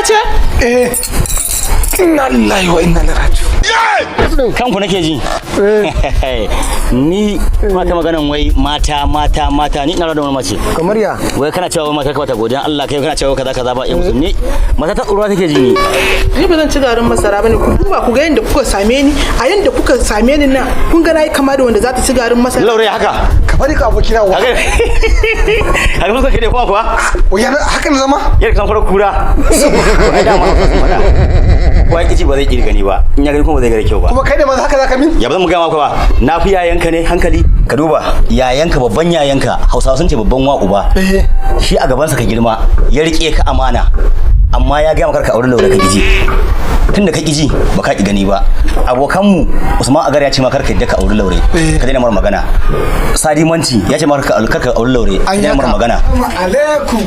Kace? Eh. Inna lillahi wa inna ilaihi raji'un. Kanku nake ji. Ni kuma ta maganan wai mata, mata, mata, ni ina da wani mace. Kamar ya? Wai kana cewa wai mata ka bata godiya Allah, kai kana cewa kaza kaza ba ya musulmi. Mata ta tsoro take ji ni. Ni ba zan ci garin masara bane. Ku duba ku ga yanda kuka same ni. A yanda kuka same ni nan, kun ga nayi kama da wanda za ta ci garin masara. Laure haka. Ka bari ka abokina wa. Haka. Haka fuskar ke da kuma kuwa. Ya haka na zama? Yadda kan fara kura. To ai dama haka sun faɗa. Kowa ya ba zai ƙi gani ba. In ya gani kuma ba zai ga da kyau ba. Kuma kai da maza haka zaka min? Ya ba zan mu gaya maka ba. Na fi yayanka ne hankali. Ka duba yayanka, babban yayanka, Hausawa sun ce babban wa uba. Shi a gabansa ka girma, ya rike ka amana. Amma ya gaya maka ka aure Laure ka ƙiji. Tunda ka ƙiji ba ka ƙi gani ba. Abokanmu Usman Agar ya ce maka kar ka yadda ka aure Laure. Ka daina mara magana. Sadi Manci ya ce maka kar ka aure Laure. Ka daina mara magana. Alaikum.